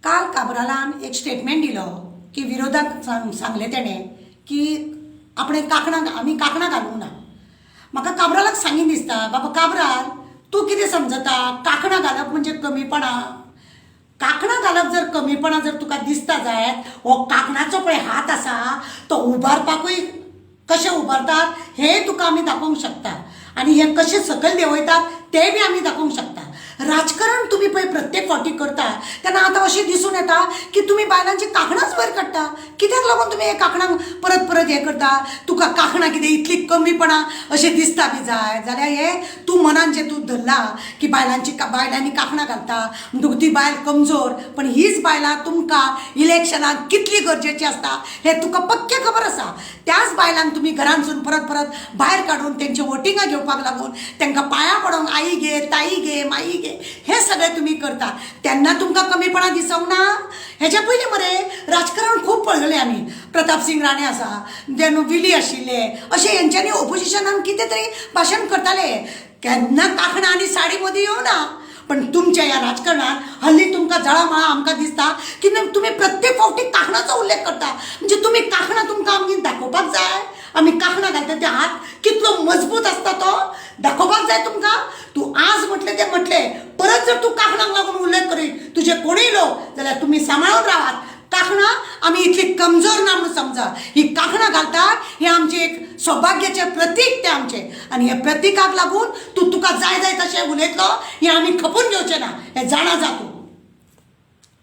काल काब्रालान एक स्टेटमेंट दिलो की विरोधाक सांगलें तेणें की आपणें कांकणां, आमी कांकणां घालूंक ना. म्हाका काब्रालाक सांगीन दिसता, बाबा काब्राल, तूं कितें समजता कांकणां घालप म्हणजे कमीपणां? कांकणां घालप जर कमीपणां जर तुका दिसता जायत, हो कांकणाचो पळय हात आसा तो उबारपाकूय कशें उबारतात हें तुका आमी दाखोवंक शकता आनी हें कशें सकयल देंवयतात तें बी आमी दाखोवंक शकता. राजकारण तुमी पळय प्रत्येक फावटी करता तेन्ना आतां अशें दिसून येता की तुमी बायलांची कांकणांच वयर काडटा. कित्याक लागून तुमी हे कांकणांक परत परत हें करता? तुका कांकणां कितें इतली कमीपणां अशें दिसता बी जाय जाल्यार हें तूं मनान जें तूं धरलां की बायलांची बायलांनी कांकणां घालता म्हणटकूच ती बायल कमजोर, पण हीच बायलां तुमकां इलेक्शनाक कितली गरजेची आसता हें तुका पक्कें खबर आसा. त्याच बायलांक तुमी घरांतसून परत परत भायर काडून तेंची वोटिंगां घेवपाक लागून तांकां पांयां पडोंक आई गे, ताई गे, माई गे हें सगळें तुमी करता तेन्ना तुमकां कमीपणां दिसोंक ना? हेज्या पयलीं मरे राजकारण खूब पळयलें आमी. प्रताप सिंग राणे आसा, then विली आशिल्ले, अशें हेंच्यांनी ओपोजिशनान कितें तरी भाशण करताले. केन्ना कांकणां आनी साडी मदीं येवना. पण तुमच्या ह्या राजकारणात हल्ली तुमकां जळामळा आमकां दिसता की तुमी प्रत्येक फावटी कांकणाचो उल्लेख करता. म्हणजे तुमी कांकणां तुमकां आमगेर दाखोवपाक जाय? आमी कांकणां घालता ते हात कितलो मजबूत आसता तो दाखोवपाक जाय तुमकां? तूं आज म्हटलें तें म्हटलें, परत जर तूं कांकणांक लागून उल्लेख करीत तुजे कोणूय लोक जाल्यार तुमी सांबाळून रावात. कांकणां आमी इतली कमजोर ना म्हणून समजा. ही कांकणां घालतात हें आमचें एक सौभाग्याचें प्रतीक तें आमचें, आनी हे प्रतिकाक लागून तूं तुका जाय जाय तशें उलयतलो हें आमी खपून घेवचें ना, हें जाणा जा तूं.